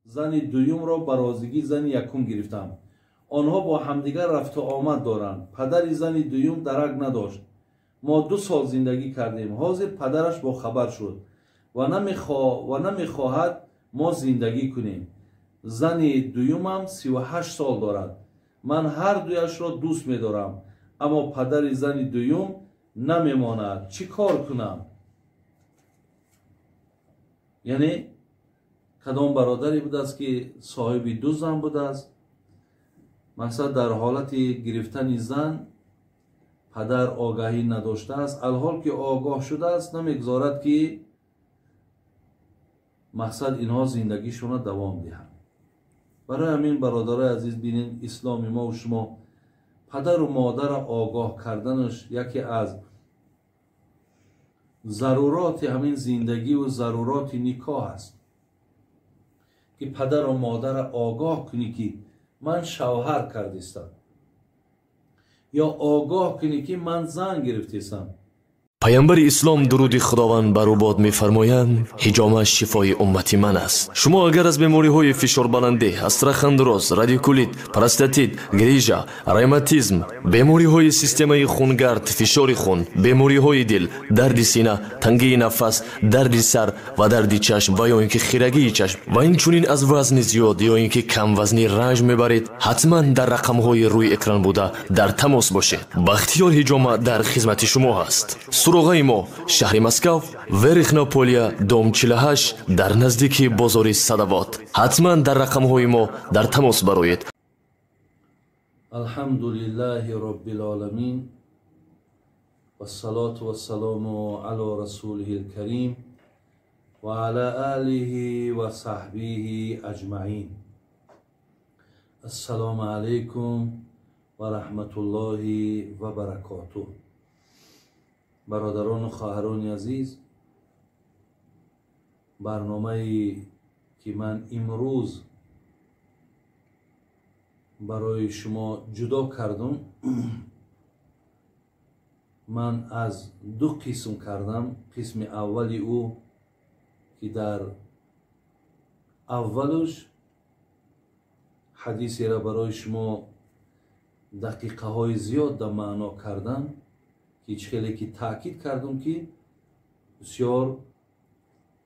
Зани дуюмро ба розигӣ зани якум гирифтам. Онҳо бо ҳамдигар рафту омад доранд. Падари зани дуюм дарак надошт. Мо 2 сол зиндагӣ кардем. Ҳозир падараш бохабар шуд ва намехоҳад мо зиндагӣ кунем. Зани дуюмам 38 сол дорад. Ман ҳар дуяшро дӯст медорам, аммо падари зани дуюм намемонад. Чӣ кор кунам? Яъне кадом бародаре будааст, ки соҳиби 2 зан будааст. Мақсад дар ҳолати гирифтани зан падар огаҳӣ надоштааст. Алҳол ки огоҳ шудааст, намегузорад ки мақсад инҳо зиндагишонро давом диҳанд. Барои ҳамин бародарои азиз, бинед, исломи мо шумо падару модарро огоҳ карданаш яке аз заруроти ҳамин зиндагиву заруроти никоҳ аст, ки падару модарро огоҳ кунӣ, ки ман шавҳар кардистам, ё огоҳ кунӣ, ки ман зан гирифтистам. Паёмбари ислом дуруди худованд бар ӯ бод мефармоянд: ҳиҷома шифои уммати ман аст. Шумо агар аз бемориҳои фишорбаландӣ, астрохондроз, радикулит, простатит, грижа, ревматизм, бемориҳои системаи хунгард, фишори хун, бемориҳои дил, дарди сина, тангии нафас, дарди сар ва дарди чашм ва ё ин ки хирагии чашм ва инчунин аз вазни зиёд ё ин ки камвазнӣ ранҷ мебаред, ҳатман дар рақамҳои рӯи экран буда дар тамос бошед. Бахтиёр ҳиҷома дар хизмати шумо ҳаст. Суроғаи мо: шаҳри Москав, Верхнополия, дом 48, дар наздики бозори Садавод. Ҳатман дар рақамҳои мо дар тамос бароед. Алҳамдулиллаҳи роббил оламин, вассалоту вассалому ало расулиҳил карим ва ала олиҳи ва саҳбиҳи аҷмаин. Ассалому алайкум ва раҳматуллоҳи ва баракотуҳ. Бародарону хоҳарони азиз, барномае ки ман имрӯз барои шумо ҷудо кардам, ман аз 2 қисм кардам. Қисми аввали ӯ, ки дар аввалаш ҳадисеро барои шумо дақиқаҳои зиёд да маъно кардам, ки хеле ки таъкид кардам, ки бисёр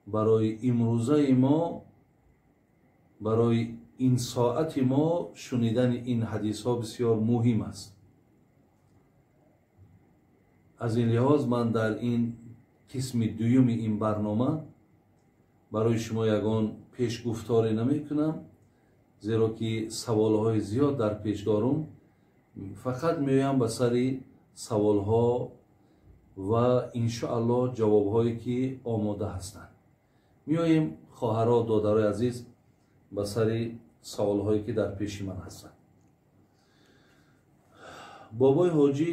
барои имрӯзаи мо, барои ин соати мо шунидани ин ҳадисҳо бисёр муҳим аст. Аз ин лиҳоз ман дар ин қисми дуюми ин барнома барои шумо ягон пешгуфторе намекунам, зеро ки саволҳои зиёд дар пеш дорум. Фақат меоям ба сари саволҳо ва иншоаллоҳ ҷавобҳое ки омода ҳастанд. Меоем, хоҳаро, додарои азиз, ба сари саволҳое ки дар пеши ман ҳастанд. Бобои ҳоҷӣ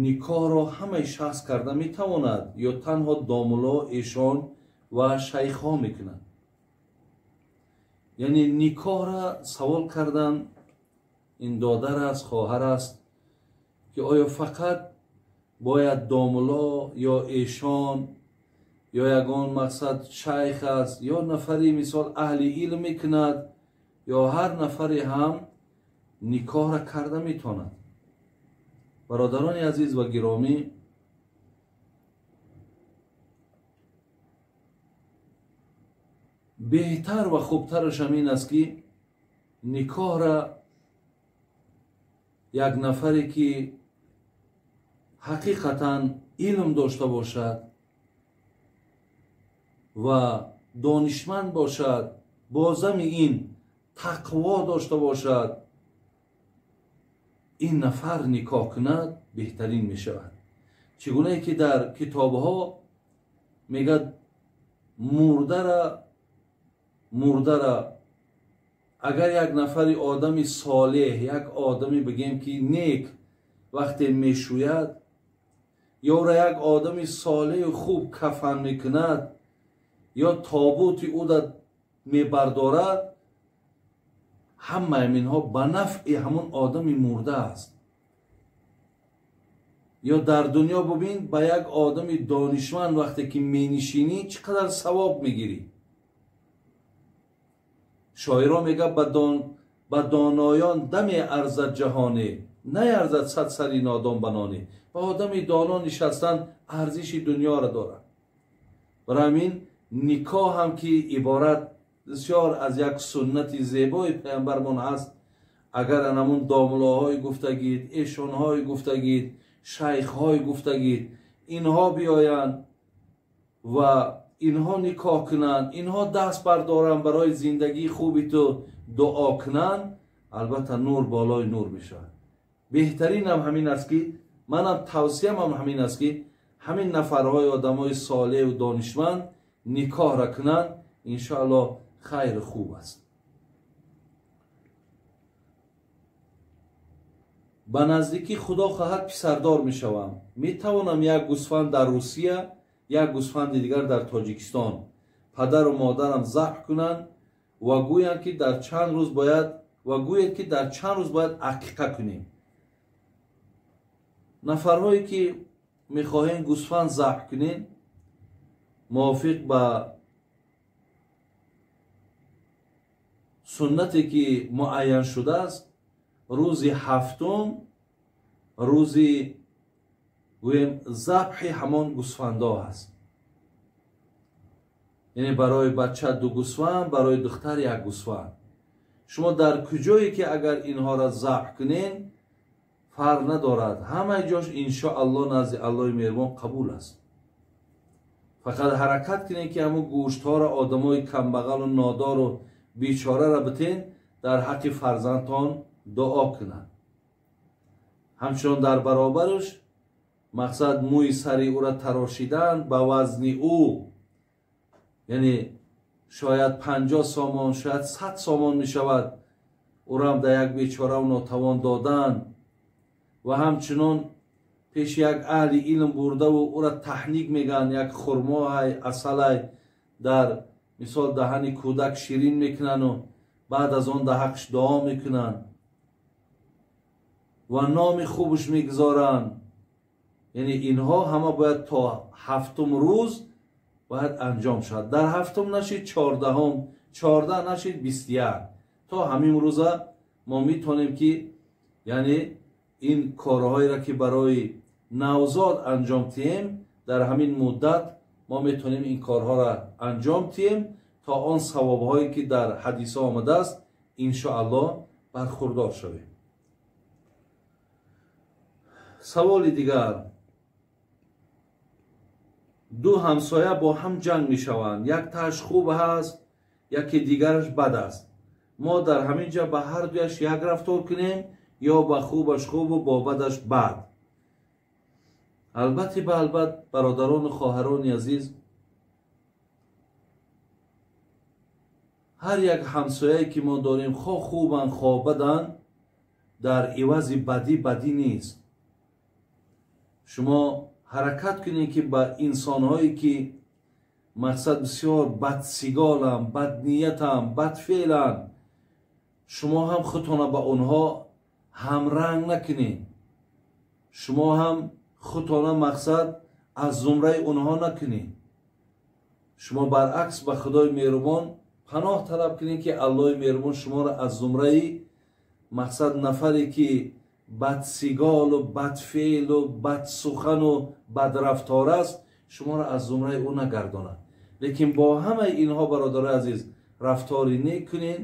никоҳро ҳамаи шахс карда метавонад ё танҳо домулло, эшон ва шайхҳо мекунанд? Яъне никоҳра савол кардан ин додар аст, хоҳар аст, ки оё фақат бояд домулло ё эшон ё ягон мақсад шайх аст ё нафари мисол аҳли илм мекунад ё ҳар нафаре ҳам никоҳра карда метавонад? Бародарони азиз ва гиромӣ, беҳтар ва хубтараш ҳамин аст, ки никоҳра як нафаре ки ҳақиқатан илм дошта бошад ва донишманд бошад, бо зами ин тақво дошта бошад, ин нафар никоҳ кунад беҳтарин мешавад. Чӣ гунае ки дар китобҳо мегӯяд, мурдара агар як нафари одами солеҳ, як одами бигем ки нек вақте мешӯяд, ё як одами солеҳу хуб кафан мекунад, ё тобути ӯ мебардорад, ҳамаи инҳо ба нафъи ҳамон одами мурда аст. Ё дар дунё бубин, ба як одами донишманд вақте ки менишинӣ, чӣ қадар савоб мегирӣ. Шоиро мегӯяд: ба доноён даме арзад ҷаҳоне, наярзад сад сари нодон ба ноне. Ба одами доно нишастан арзиши дунёро дорад. Барои ҳамин никоҳ ҳам ки иборат бисёр аз як суннати зебои паямбармон ҳаст, агар анамун домлоҳои гуфтагид, эшонҳои гуфтагид, шайхҳои гуфтагид, инҳо биёянд ва инҳо никоҳ кунанд, инҳо даст бардоранд, барои зиндагии хуби ту дуо кунанд, албатта нур болои нур мешавад. Беҳтаринам ҳамин аст ки манам тавсиямам ҳамин аст ки ҳамин нафарҳои одамои солеҳу донишманд никоҳра кунанд, иншоаллоҳ хайр хуб аст. Ба наздикӣ Худо хоҳад писардор мешавам. Метавонам як гӯсфанд дар Русия, як гӯсфанди дигар дар Тоҷикистон падару модарам забҳ кунанд ва гӯянд ки дар чанд рӯз бояд ва гӯяд ки дар чанд рӯз бояд ақиқа кунем. Нафарҳое ки мехоҳем гӯсфанд забҳ кунем, мувофиқ ба суннате ки муайян шудааст, рӯзи ҳафтум рӯзи гӯем забҳи ҳамон гӯсфандҳо ҳаст. Яъне барои бача ду гӯсфанд, барои духтар як гӯсфанд. Шумо дар куҷое ки агар инҳоро забҳ кунен, фарқ надорад, ҳамаи ҷош иншоаллоҳ назди Аллоҳи меҳрубон қабул аст. Фақат ҳаракат кунед ки ҳамун гӯштҳоро одамои камбағалу нодору бечораро битен, дар ҳаққи фарзандтон дуо кунанд. Ҳамчунон дар баробараш мақсад мӯи сари ӯро тарошидан ба вазни ӯ, яъне шояд 50 сомон, шояд 100 сомон мешавад, ӯро ҳам дар як бечораву нотавон додан ва ҳамчунон пеши як аҳли илм бурдаву ӯро таҳник мегӯянд, як хурмоай, асалай дар мисол даҳани кӯдак ширин мекунану баъд аз он дар ҳаққаш дуо мекунанд ва номи хубаш мегузоранд. Яъне инҳо ҳама бояд то ҳафтум рӯз бояд анҷом шавад. Дар ҳафтум нашид 14-ум, 14 нашид 21. То ҳамин рӯза мо метавонем ки яъне ин корҳоеро ки барои навзод анҷом диҳем, дар ҳамин муддат мо метавонем ин корҳоро анҷом диҳем то он савобҳое ки дар ҳадисҳо омадааст иншоаллоҳ бархурдор шавем. Саволи дигар: ду ҳамсоя бо ҳам ҷанг мешаванд, яктааш хуб ҳаст, яке дигараш бад аст. Мо дар ҳамин ҷа ба ҳар дуяш як рафтор кунем ё ба хубаш хубу бо бадаш бад? Албатта ба албат, бародарону хоҳарони азиз, ҳар як ҳамсояе ки мо дорем, хо хубанд хо баданд, дар ивази бадӣ бадӣ нест. Шумо ҳаракат кунед ки ба инсонҳое ки мақсад бисёр бадсиголанд, бадниятанд, бадфеъланд, шумо ҳам худтона ба онҳо ҳамранг накунед. Шумо ҳам худтона мақсад аз зумраи онҳо накунед. Шумо баръакс ба Худои меҳрубон паноҳ талаб кунед ки Аллоҳи меҳрубон шуморо аз зумраи мақсад нафаре ки бадсиголу бадфеълу бадсухану бадрафтор аст, шуморо аз зумраи ӯ нагардонад. Лекин бо ҳамаи инҳо, бародарои азиз, рафтори нек кунед,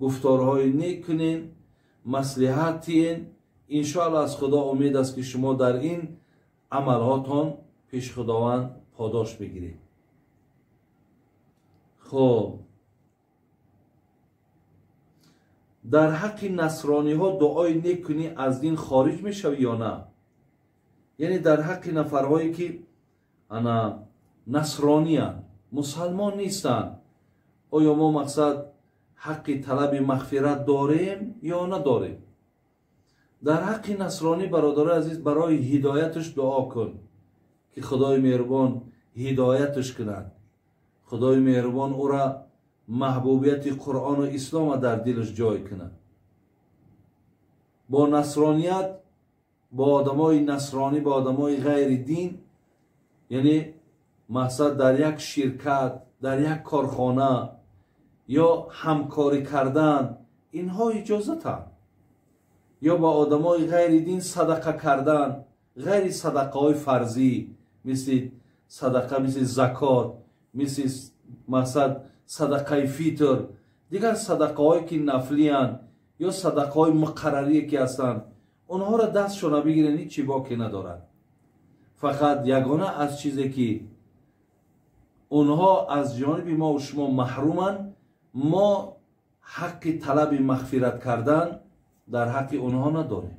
гуфторҳои нек кунед, маслиҳат диҳед. Иншоаллоҳ аз Худо умед аст ки шумо дар ин амалҳотон пеш Худованд подош бигиред. Хоб, дар ҳаққи насрониҳо дуои нек кунӣ аз дин хориҷ мешавӣ ё на? Яъне дар ҳаққи нафарҳое ки ана насрониянд, мусалмон нестанд, оё мо мақсад ҳаққи талаби мағфират дорем ё надорем? Дар ҳаққи насронӣ, бародарои азиз, барои ҳидояташ дуо кун ки Худои меҳрубон ҳидояташ кунад, Худои меҳрубон ӯра маҳбубияти Қуръону Ислома дар дилаш ҷой кунад. Бо насроният бо одамои насронӣ, бо одамои ғайри дин, яъне мақсад дар як ширкат, дар як корхона ё ҳамкорӣ кардан, инҳо иҷозатанд. Ё ба одамои ғайри дин садақа кардан, ғайри садақаҳои фарзӣ, мисли садақа, мисли закот, мисли мақсад садақаи фитр, дигар садақаҳое ки нафлиянд ё садақаҳои муқаррарие ки ҳастанд, онҳоро дастшона бигирен, ҳеҷ чӣ боке надорад. Фақат ягона аз чизе ки онҳо аз ҷониби мо шумо маҳруманд, мо ҳаққи талаби мағфират кардан дар ҳаққи онҳо надорем.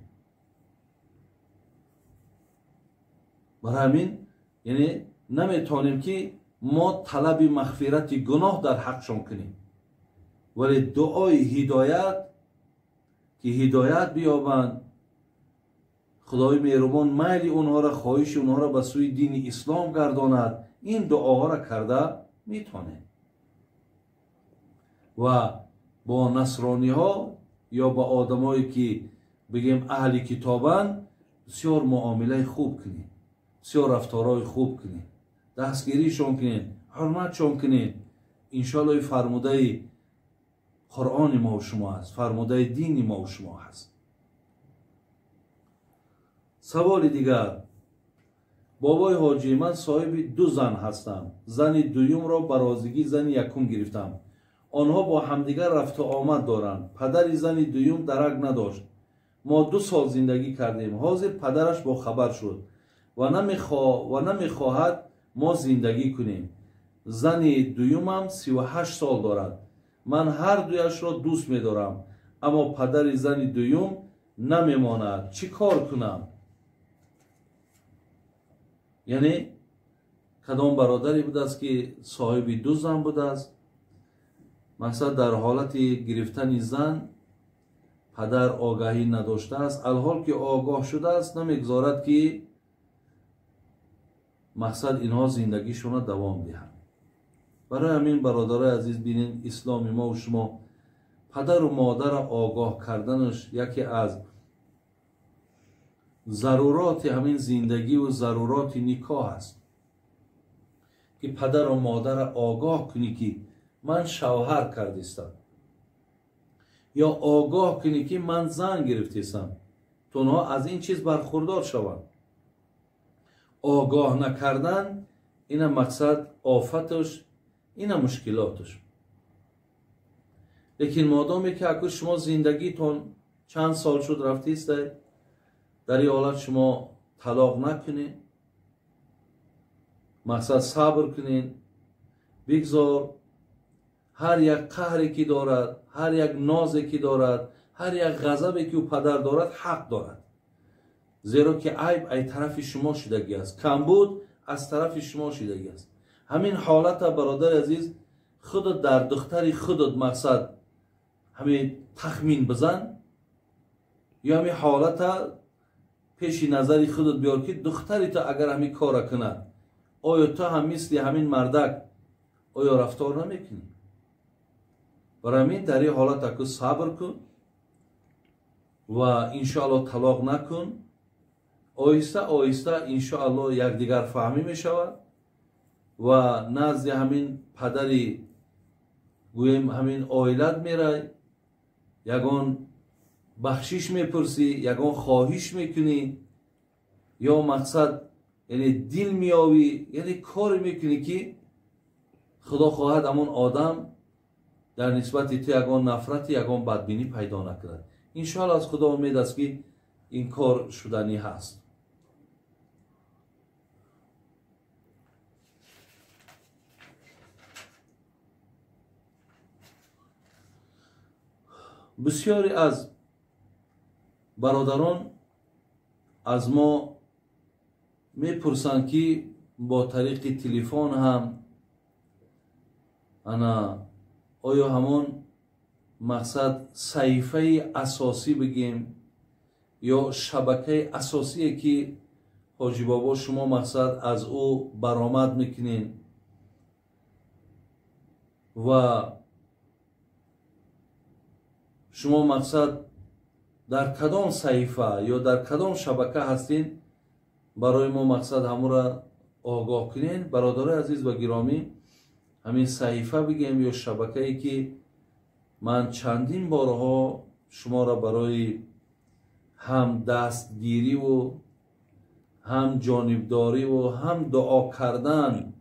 Барои ҳамин яъне наметавонем ки мо талаби мағфирати гуноҳ дар ҳаққшон кунем, вале дуои ҳидоят ки ҳидоят биёбанд, худои меҳрубон майли онҳоро, хоҳиши онҳоро ба сӯи дини ислом гардонад, ин дуоҳоро карда метавонем. Ва бо насрониҳо ё ба одамое ки бигем аҳли китобанд, бисёр муомилаи хуб кунем, бисёр рафторҳои хуб кунем, дастгиришон кунем, ҳурматшон кунем. Иншоалло фармудаи қуръони мо шумо аст, фармудаи дини мо шумо ҳаст. Саволи дигар: бобои ҳоҷӣ, ман соҳиби ду зан ҳастам. Зани дуюмро ба розигии зани якум гирифтам. Онҳо бо ҳамдигар рафту омад доранд. Падари зани дуюм дарак надошт. Мо 2 сол зиндагӣ кардем. Ҳозир падараш бохабар шуд ва намехоҳад мо зиндагӣ кунем. Зани дуюмам 38 сол дорад. Ман ҳар дуяшро дӯст медорам, аммо падари зани дуюм намемонад. Чӣ кор кунам? Яъне кадом бародаре будааст ки соҳиби ду зан будааст, мақсад дар ҳолати гирифтани зан падар огаҳӣ надоштааст, алҳол ки огоҳ шудааст намегузорад ки мақсад инҳо зиндагишонро давом диҳанд. Барои ҳамин бародарои азиз, бинед, исломи мо ва шумо падару модарро огоҳ карданаш яке аз заруроти ҳамин зиндагиву заруроти никоҳ аст, ки падару модарро огоҳ кунӣ ки ман шавҳар кардистам, ё огоҳ кунӣ ки ман зан гирифтистам, то онҳо аз ин чиз бархурдор шаванд. Огоҳ накардан ина мақсад офаташ, ина мушкилоташ. Лекин модоме ки аку шумо зиндагитон чанд сол шуд рафтиста, дар ин ҳолат шумо талоқ накунед, мақсад сабр кунед, бигзор ҳар як қаҳре ки дорад, ҳар як нозе ки дорад, ҳар як ғазабе ки ӯ падар дорад, ҳақ дорад. Зеро ки айб ай тарафи шумо шудагӣ аст, камбуд аз тарафи шумо шудагӣ аст. Ҳамин ҳолата бародари азиз, худат дар духтари худат мақсад ҳамин тахмин бизан, ё ҳамин ҳолата пеши назари худат биёр ки духтари ту агар ҳамин кора кунад, оё ту ҳам мисли ҳамин мардак оё рафтор намекунӣ? Барои ҳамин дар ин ҳолат аку сабр кун ва иншоалло талоқ накун. Оҳиста оҳиста иншоалло якдигар фаҳмӣ мешавад ва назди ҳамин падари гӯем ҳамин оилат мерай, ягон бахшиш мепурсӣ, ягон хоҳиш мекунӣ, ё мақсад яъне дил меёвӣ, яъне коре мекунӣ ки худо хоҳад ҳамон одам дар нисбати ту ягон нафрати, ягон бадбинӣ пайдо накунад. Иншоалло аз худо умед аст ки ин кор шуданӣ ҳаст. Бисёре аз бародарон аз мо мепурсанд ки бо тариқи телефон ҳам ана оё ҳамон мақсад саҳифаи асосӣ бигем ё шабакаи асосие ки ҳоҷӣ бобо шумо мақсад аз ӯ баромад мекунед ва шумо мақсад Дар кадом саҳифа ё дар кадом шабака ҳастин, барои мо мақсад ҳамура огоҳ кунед. Бародарои азиз ва гиромӣ, ҳамин саҳифа бигем ё шабакае, ки ман чандин борҳо шуморо барои ҳам дастгириву, ҳам ҷонибдориву, ҳам дуо кардан